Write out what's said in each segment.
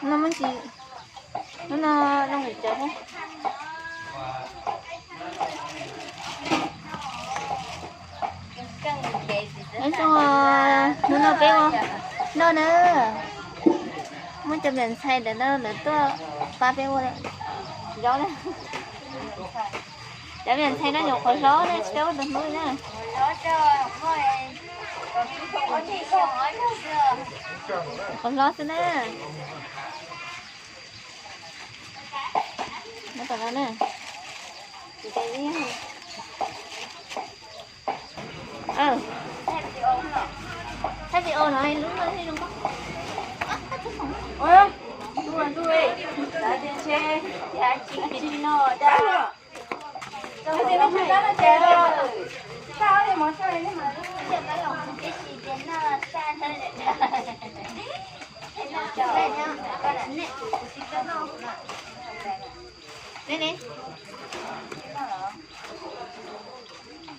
No muab ntsis, hnub no zoo li cas thiab. Nyob zoo, hnub no peb ua noj na, muab cov me ntxhais ntawm no lawv tuaj pab peb ua zaub na. Cov me ntxhais no nyuam qhuav hlob na, tsis tau ua tus hnub na. Qhuav hlob xwb na. Nyob tom no na. Thaij video no lub no thiaj zoo.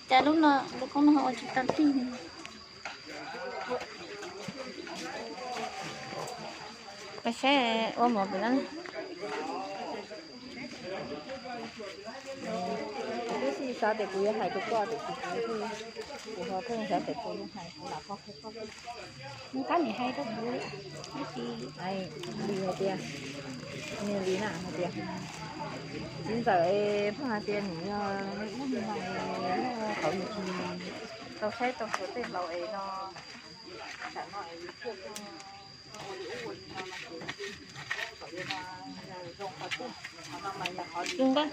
Cas lub no lub koob no ua tsis tau tig. Koj saib ua mov pem no. Kuv twb xav tias kuv yuav hais rau koj tiam sis kuv, kuv ho pheej xav tias kuv yuav hais kuv lam qhov qhia koj. Nws qab nim hais rau kuv, tab sis hais li hais tias, nws li na hais tias, txiv ntxawm pheej hais tias nws yog ub nws no, qhov nws tsis tau saib tau xyuas tej laus es no, tam no es thiaj ua li ub ua li no no ces kom zoo qhov twg, qhov no mas yog qhov zoo nkauj.